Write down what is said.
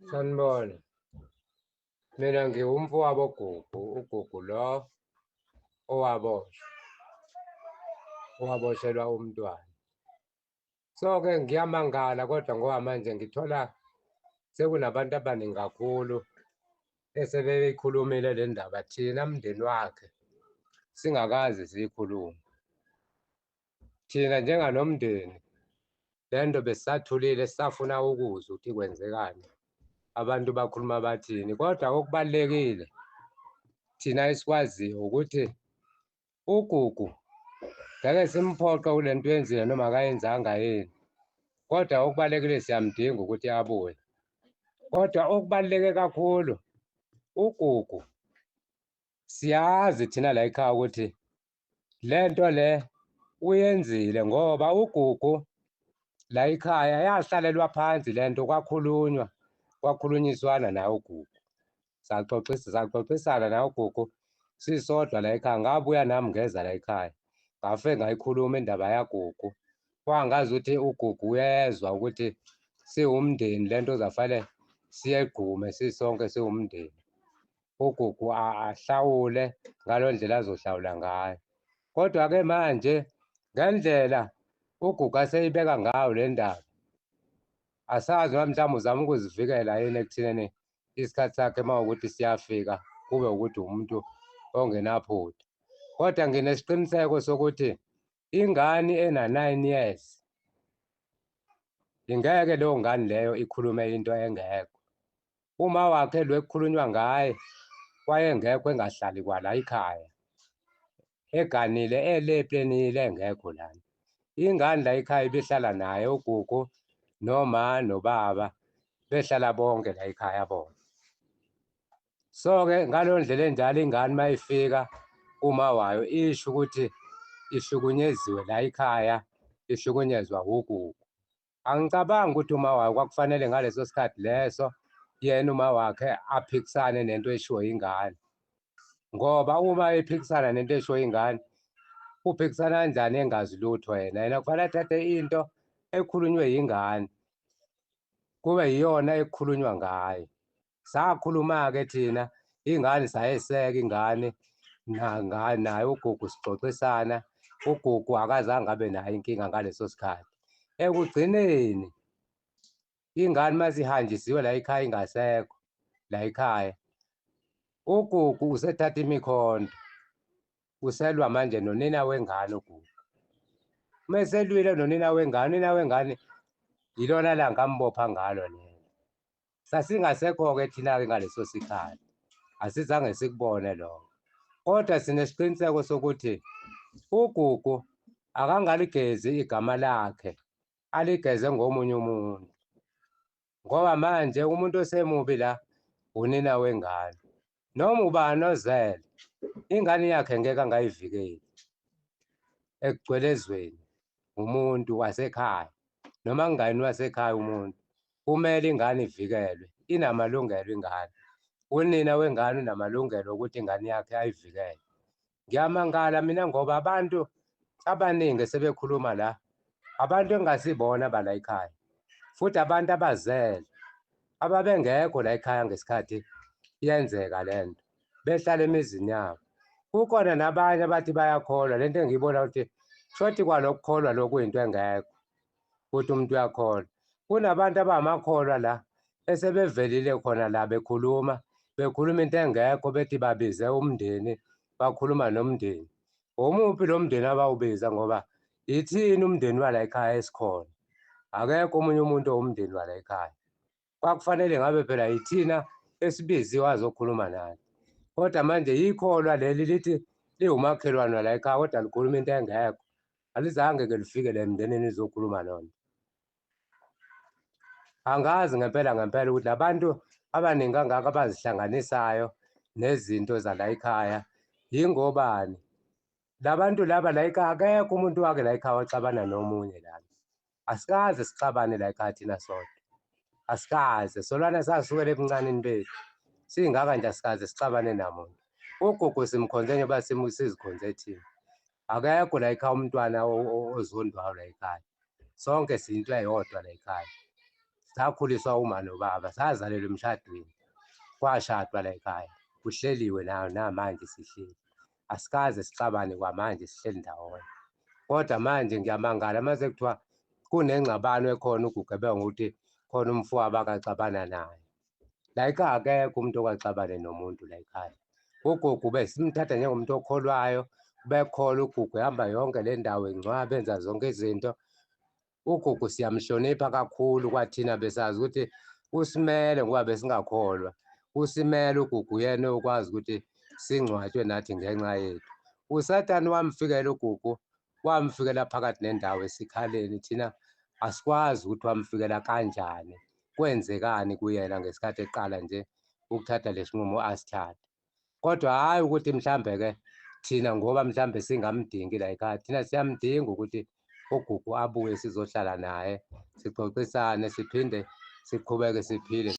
Sanibona. Mina ngiwumfowabo Gugu, uGugu lo owaboshwa, owaboshelwa umntwana. So-ke ngiyamangala kodwa ngoba manje ngithola sekunabantu abaningi kakhulu esebeyikhulumile le ndaba, thina mndeni wakhe singakaze siyikhulume. Thina njenganomndeni le nto besisathulile sisafuna ukuzwa ukuthi kwenzekani, abantu bakhuluma bathini. Kodwa okubalulekile thina esikwaziyo ukuthi uGugu ngeke simphoqe kule nto yenzile noma akayenzanga yini, kodwa okubalulekile siyamdinga ukuthi abuye. Kodwa okubaluleke kakhulu uGugu siyazi thina la ekhaya ukuthi lento le uyenzile ngoba uGugu la ekhaya yahlalelwa phansi lento kwakhulunywa kwakhulunyiswana naye uGugu saxoxisa saxoxisana naye uGugu sisodwa la ekhaya ngabuya nami ngeza la ekhaya ngafe ngayikhuluma indaba yaGugu kwangazi ukuthi uGugu uyezwa ukuthi siwumndeni lento zafanele siyegqume sisonke siwumndeni uGugu ahlawule ngalo ndlela azohlawula ngayo. Kodwa-ke manje ngendlela uGugu aseyibeka ngayo le ndaba, asazi noma mhlawumbe uzama ukuzivikela yini ekuthineni isikhathi sakhe uma ukuthi siyafika kube ukuthi umuntu ongenaphutha. Kodwa nginesiqiniseko sokuthi ingane ena-9 years ingeke leyo ngane leyo ikhulume into engekho. Uma wakhe lo ekukhulunywa ngaye wayengekho engahlali kwala ekhaya, eganile ele eplenile engekho lana. Ingane la ekhaya ibihlala naye uGugu noma nobaba behlala bonke la ekhaya bona. So-ke ngaleyo ndlela enjalo ingane uma ifika kuma wayo isho ukuthi ihlukunyeziwe la ekhaya, ihlukunyezwa uGugu. Angicabangi ukuthi uma wakhe kwakufanele ngaleso sikhathi leso yena uma wakhe aphikisane nento eshiwo ingane, ngoba uma ephikisana nento eshiwo ingane uphikisana kanjani engazi lutho yena? Yena kufanele athathe into ekhulunywe yingane kube yiyona ekukhulunywa ngayo. Sakhuluma-ke thina ingane sayeseka ingane naye uGugu sixoxisana, uGugu akazange abe nayo inkinga ngaleso sikhathi. Ekugcineni ingane uma sihanjisiwe la ekhaya ingasekho la ekhaya, uGugu usethatha imikhonto, uselwa manje nonina wengane uGugu. Uma eselwile nonina wengane, unina wengane yilona langa ambopha ngalo lelo. Sasingasekho-ke thina-ke ngaleso sikhathi, asizange sikubone lokho, kodwa sinesiqiniseko sokuthi uGugu akangaligezi igama lakhe aligeze ngomunye umuntu, ngoba manje umuntu osemubi la unina wengane. Noma ubani ozele ingane yakhe ngeke angayivikeli ekugcwele ezweni umuntu wasekhaya noma kungayini wasekhaya umuntu kumele ingane ivikelwe, inamalungelo ingane. Unina wengane unamalungelo okuthi ingane yakhe ayivikele. Ngiyamangala mina ngoba abantu abaningi sebekhuluma la abantu engingasibona bala ekhaya futhi abantu abazele ababengekho la ekhaya ngesikhathi yenzeka le nto behlala emizini yabo. Kukhona nabanye abathi bayakholwa le nto engiyibona ukuthi shothi kwalokukholwa lokhu into engekho ukuthi umuntu uyakholwa. Kunabantu abamakholwa la esebevelile khona la bekhuluma bekhuluma into engekho bethi babize umndeni bakhuluma nomndeni. Omuphi lo mndeni abawubiza ngoba ithini umndeni wala ekhaya esikhona? Akekho omunye umuntu owumndeni wala ekhaya. Kwakufanele ngabe phela yithina esibiziwe azokhuluma nathi. Kodwa manje yikholwa leli lithi liwumakhelwane la ekhaya kodwa likhuluma into engekho. Alizange ke lifike le mndenini lizokhuluma lona. Angazi ngempela ngempela ukuthi labantu abaningi kangaka abazihlanganisayo nezinto zala ekhaya yingobani. Labantu laba la ekhaya akekho umuntu wake la ekhaya waxabana nomunye lana. Asikaze sixabane la ekhaya thina sodwa. Asikaze solwana sasukela ebuncaneni bethu. Singaka nje asikaze sixabane namuntu. Ugogo simkhonze njengoba sizikhonze thina. Akekho la ekhaya umntwana ozondwayo la ekhaya. Sonke siyinto eyodwa la ekhaya. Sakhuliswa uma nobaba, sazalelwa emshadweni, kwashadwa la ekhaya, kuhleliwe nayo namanje sihleli. Asikaze sixabane kwamanje, sihleli ndawonye. Kodwa manje ngiyamangala mase kuthiwa kunengxabano ekhona, uGugu ebeka ngokuthi khona umfowabo akaxabana naye. La ekhaya akekho umuntu okaxabane nomuntu la ekhaya. UGugu besimthatha njengomuntu okholwayo, ubekholwa uGugu, ehamba yonke le ndawo engcwaba, enza zonke izinto. UGugu siyamhlonipha kakhulu, kwathina besazi ukuthi usimele ngoba besingakholwa. Usimele uGugu, yena okwazi ukuthi singcwatshwe nathi ngenxa yethu. USathane wamfikela uGugu, wamfikela phakathi nendawo esikhaleni. Thina asikwazi ukuthi wamfikela kanjani, kwenzekani kuyena ngesikhathi eqala nje ukuthatha lesinqumo asithathe. Kodwa hhayi ukuthi mhlambe-ke thina ngoba mhlambe singamdingi la ekhaya, thina siyamdinga ukuthi uGugu abuye sizohlala naye, sixoxisane, siphinde siqhubeke siphile.